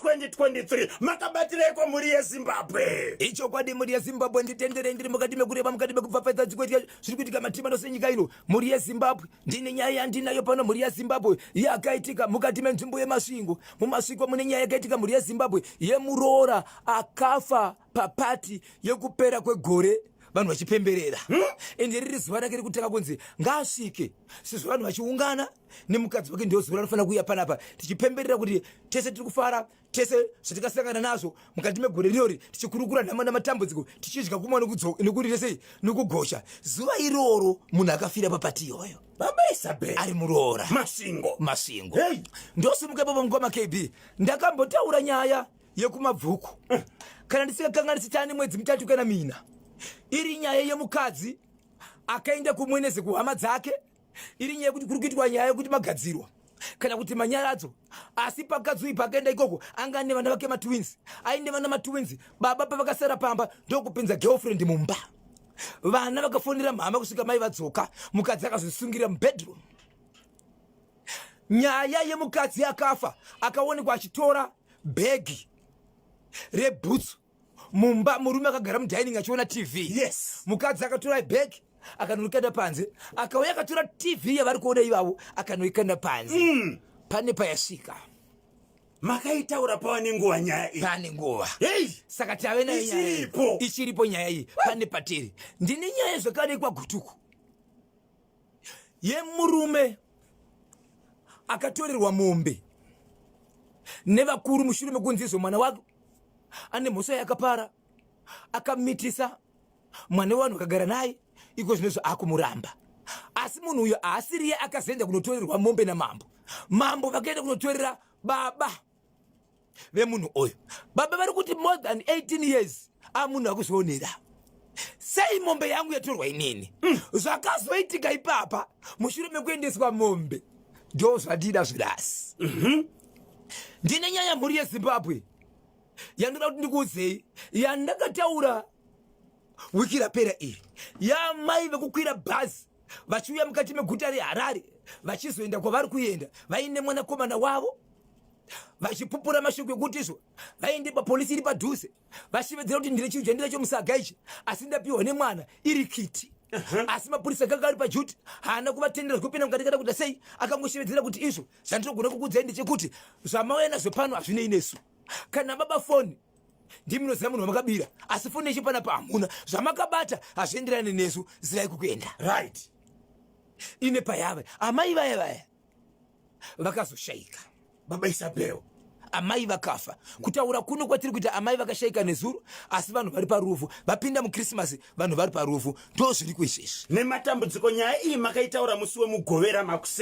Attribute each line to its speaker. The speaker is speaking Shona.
Speaker 1: 2023. Makabatireiko, mhuri yeZimbabwe?
Speaker 2: Ichokwadi, mhuri yeZimbabwe, nditenderei ndiri mukati mekureva, mukati mekupfapfaidza dzikuitika zviri kuitika matima nose nyika ino. Mhuri yeZimbabwe, ndine nyaya yandinayo pano, mhuri yeZimbabwe, yakaitika mukati menzvimbo yeMasvingo. MuMasvingo mune nyaya yakaitika, mhuri yeZimbabwe, yemuroora akafa papati yekupera kwegore, vanhu vachipemberera. Ende riri zuva rake rekutanga kunzi ngaasvike, sezvo vanhu vachiungana nemukadzi wake, ndio zuva ranofanira kuuya panapa tichipemberera kuti tese tiri kufara, tese zvatikasangana nazvo mukati megore rinori, tichikurukura nhamo namatambudziko, tichidya kumwa nekuita sei, nekugosha. Zuva iroro munhu akafira papati iyoyo.
Speaker 1: Baba Isabel.
Speaker 2: Ari muroora.
Speaker 1: Masvingo.
Speaker 2: Masvingo.
Speaker 1: Hey.
Speaker 2: Ndosimuka ipapo, mukoma KB. Ndakambotaura nyaya yekuMabvuku, kana ndisingakanganisi tane mwedzi 3 kana 4, iri nyaya yemukadzi akaenda kumweneze kuhama dzake, iri nyaya yekuti kuri kuitwa nyaya yekuti magadzirwa kana kuti manyaradzo. Asi pakadzi uyu paakaenda ikoko, anga ane vana vake matwins, aine vana matwins. Baba pavakasara pamba, ndokupinza girlfriend mumba. Vana vakafonera mhama kusvika mai vadzoka. Mukadzi akazvisungira mubedroom. Nyaya yemukadzi akafa akaonekwa achitora bhegi rebhutsu mumba, murume akagara mudining achiona TV. Mukadzi akatora bhegi, akanorikanda panze, akauya akatora TV yavari kuona ivavo, akanoikanda panze. Pane payasvika.
Speaker 1: Makaitaura pava nenguva nyaya iyi.
Speaker 2: Pane nguva.
Speaker 1: Hei.
Speaker 2: Saka tave nayo nyaya iyi.
Speaker 1: Ichiripo.
Speaker 2: Ichiripo nyaya iyi. Pane patiri. Ndine nyaya zvakare kwaGutuku yemurume akatorerwa mombe nevakuru mushure mekunzi izvo mwana wake ane mhosva yakapara, akamitisa mwana wevanhu, akagara naye iko zvinozvo akumuramba. Asi munhu uyo haasiriye akazoenda kunotorerwa mombe namambo. Mambo vakaenda kunotorera baba vemunhu uyu. Baba vari kuti more than 18 years amunhu akuzvionera sei mombe yangu yatorwa inini. Zvakazoitika ipapa mushure mekuendeswa mombe ndo zvandida zvirasi. Ndine nyaya, mhuri yeZimbabwe, yandoda kuti ndikuudzei, yandakataura wiki rapera iri, yamai vekukwira bhazi vachiuya mukati meguta reHarare vachizoenda kwavari kuenda vaine mwanakomana wavo, vachipupura mashoko ekuti izvo vaende papolisi iri padhuze, vachivedzera kuti ndine chinhu chandinacho musaga ichi, asi ndapiwa nemwana iri kiti. Asi mapurisa akanga ari paduty haana kuvatendera zvekupinda mukati kana kuita sei. Akangoshevedzera kuti izvo zvandinogona kukuudzai ndechekuti zvamauya nazvo pano hazvinei nesu. Kana baba foni, ndimi munoziva munhu wamakabira, asi foni yechi panapa hamuna zvamakabata, hazvienderani nesu, zivai kukuenda. Ine payave amai vaya vaya vakazoshayika.
Speaker 1: Baba Isabel.
Speaker 2: Amai vakafa. Kutaura kuno kwatiri kuita, amai vakashayika nezuro, asi vanhu vari parufu, vapinda muKrisimasi vanhu vari parufu. Ndo zviri kuizvezvi.
Speaker 1: Nematambudziko. Nyaya iyi makaitaura musi weMugovera makuseni.